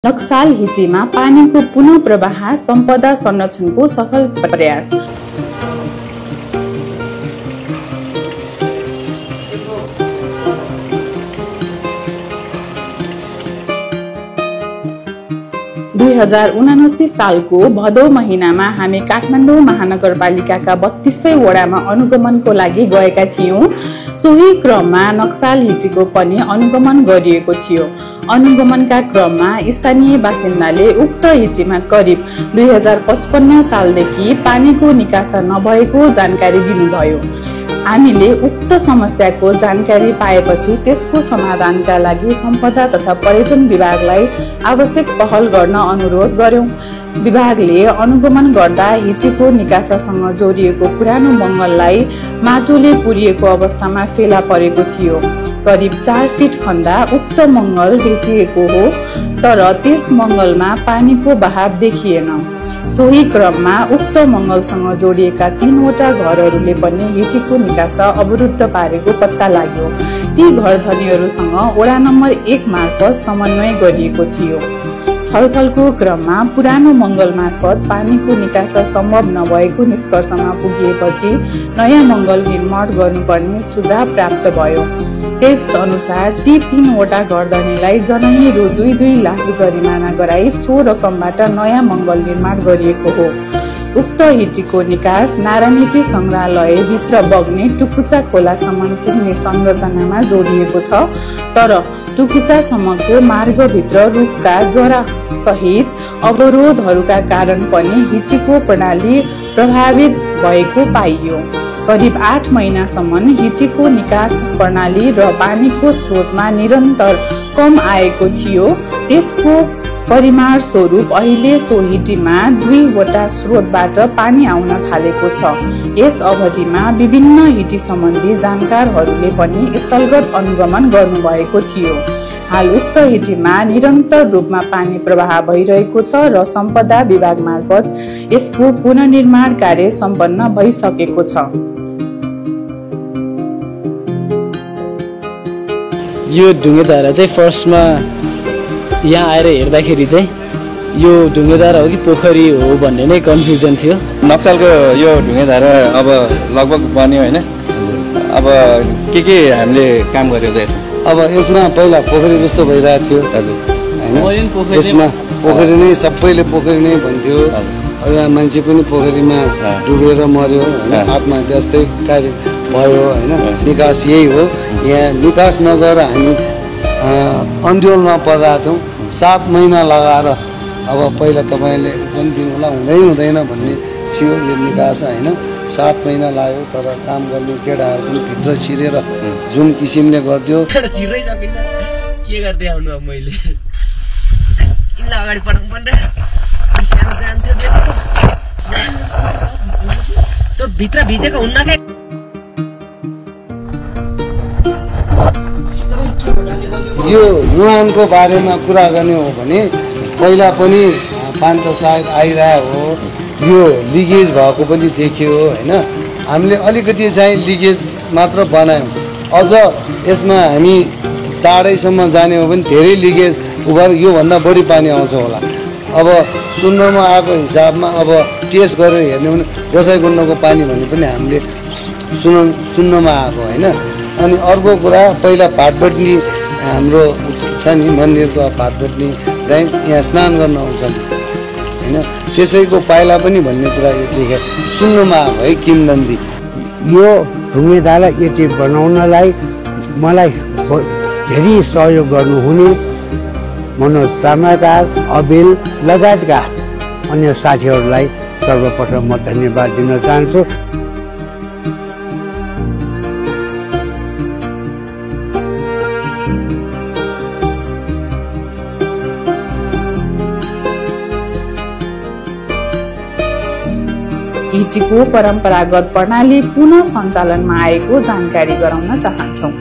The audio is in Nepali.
नक्साल हिटीमा पानीको पुनः प्रवाह सम्पदा संरक्षणको सफल प्रयास। दुई 2079 सालको भदौ महिनामा हामी काठमाडौँ महानगरपालिकाका 32 वडामा अनुगमनको लागि गएका थियौं। सोही क्रममा नक्साल हिटीको पनि अनुगमन गरिएको थियो। अनुगमनका क्रममा स्थानीय बासिन्दाले उक्त हिटीमा करिब 2055 सालदेखि पानीको निकासा नभएको जानकारी दिनुभयो। हामीले उक्त समस्याको जानकारी पाएपछि त्यसको समाधानका लागि सम्पदा तथा पर्यटन विभागलाई आवश्यक पहल गर्न अनुरोध गर्यौं। विभागले अनुगमन गर्दा हिटीको निकासासँग जोडिएको पुरानो मङ्गललाई माटोले पुरिएको अवस्थामा फेला परेको थियो। करिब 4 फिट खन्दा उक्त मङ्गल भेटिएको हो, तर त्यस मङ्गलमा पानीको बहाव देखिएन। सोही क्रममा उक्त मङ्गलसँग जोडिएका 3 वटा घरहरूले पनि हिटीको निकासा अवरुद्ध पारेको पत्ता लाग्यो। ती घरधनीहरूसँग वडा नम्बर 1 मार्फत समन्वय गरिएको थियो। छलफलको क्रममा पुरानो मङ्गल मार्फत पानीको निकासा सम्भव नभएको निष्कर्षमा पुगिएपछि नयाँ मङ्गल निर्माण गर्नुपर्ने सुझाव प्राप्त भयो। त्यस अनुसार ती 3 वटा घरधनीलाई जनै रु 2-2 लाख जरिमाना गराई सो रकमबाट नयाँ मङ्गल निर्माण गरिएको हो। उक्त हिटीको निकास नारायणहिटी संग्रहालय भित्र बग्ने टुकुचा खोलासम्म पुग्ने संरचनामा जोडिएको छ, तर टुकुचासम्मको मार्गभित्र रुखका जरा सहित अवरोधहरूका कारण पनि हिटीको प्रणाली प्रभावित भएको पाइयो। करिब 8 महिनासम्म हिटीको निकास प्रणाली र पानीको स्रोतमा निरन्तर कम आएको थियो। त्यसको परिमाण स्वरूप अहिले सो हिटीमा 2 वटा स्रोतबाट पानी आउन थालेको छ। यस अवधिमा विभिन्न हिटी सम्बन्धी जानकारहरूले पनि स्थलगत अनुगमन गर्नुभएको थियो। हाल उक्त हिटीमा निरन्तर रूपमा पानी प्रवाह भइरहेको छ र सम्पदा विभाग मार्फत यसको पुनर्निर्माण कार्य सम्पन्न भइसकेको छ। यो ढुङ्गेधारा चाहिँ फर्स्टमा यहाँ आएर हेर्दाखेरि चाहिँ यो ढुङ्गेधारा हो कि पोखरी हो भन्ने नै कन्फ्युजन थियो। नक्सालको यो ढुङ्गेधारा अब लगभग बन्यो होइन। अब के हामीले काम गर्यो त अब यसमा पहिला पोखरी जस्तो भइरहेको थियो होइन। यसमा पोखरी नै सबैले पोखरी नै भन्थ्यो। अब यहाँ मान्छे पनि पोखरीमा डुबेर मर्यो होइन, आत्महत्या जस्तै कार्य भयो होइन। निकास यही हो। यहाँ निकास नगरेर हामी अन्ड्योलमा परिरहेको थियौँ। 7 महिना लगाएर अब पहिला तपाईँले पनि दिनु होला, हुँदैन भन्ने थियो यो निकास होइन। 7 महिना लाग्यो, तर काम गर्ने केटाहरू पनि भित्र छिरेर जुन किसिमले गर्थ्यो छिर्रै सकिन्न। के गर्दै आउनु अब मैले अगाडि पढ्नु पर्ने सानो जान्थ्यो त्यो भित्र भिजेको हुन्न के। यो मुहानको बारेमा कुरा गर्ने हो भने पहिला पनि पानी त सायद आइरहेको हो। यो लिकेज भएको पनि देखियो होइन। हामीले अलिकति चाहिँ लिकेज मात्र बनायौँ। अझ यसमा हामी टाढैसम्म जाने हो भने धेरै लिकेज उभर योभन्दा बढी पानी आउँछ होला। अब सुन्नमा आएको हिसाबमा अब टेस्ट गरेर हेर्ने भने गोसाइकुण्डको पानी भन्ने पनि हामीले सुन्नमा आएको होइन। अनि अर्को कुरा पहिला भाटबट्नी हाम्रो छ नि मन्दिरको भाटबट्नी चाहिँ यहाँ स्नान गर्न आउँछन् होइन। त्यसैको पाइला पनि भन्ने कुरा यो देखे सुन्नुमा आएको है किम्वदन्ती। यो ढुङ्गेधारा यति बनाउनलाई मलाई धेरै सहयोग गर्नुहुने मनोज तामाकार, अबिल लगायतका अन्य साथीहरूलाई सर्वप्रथम म धन्यवाद दिन चाहन्छु। हिटीको परम्परागत प्रणाली पुनः सञ्चालनमा आएको जानकारी गराउन चाहन्छौँ।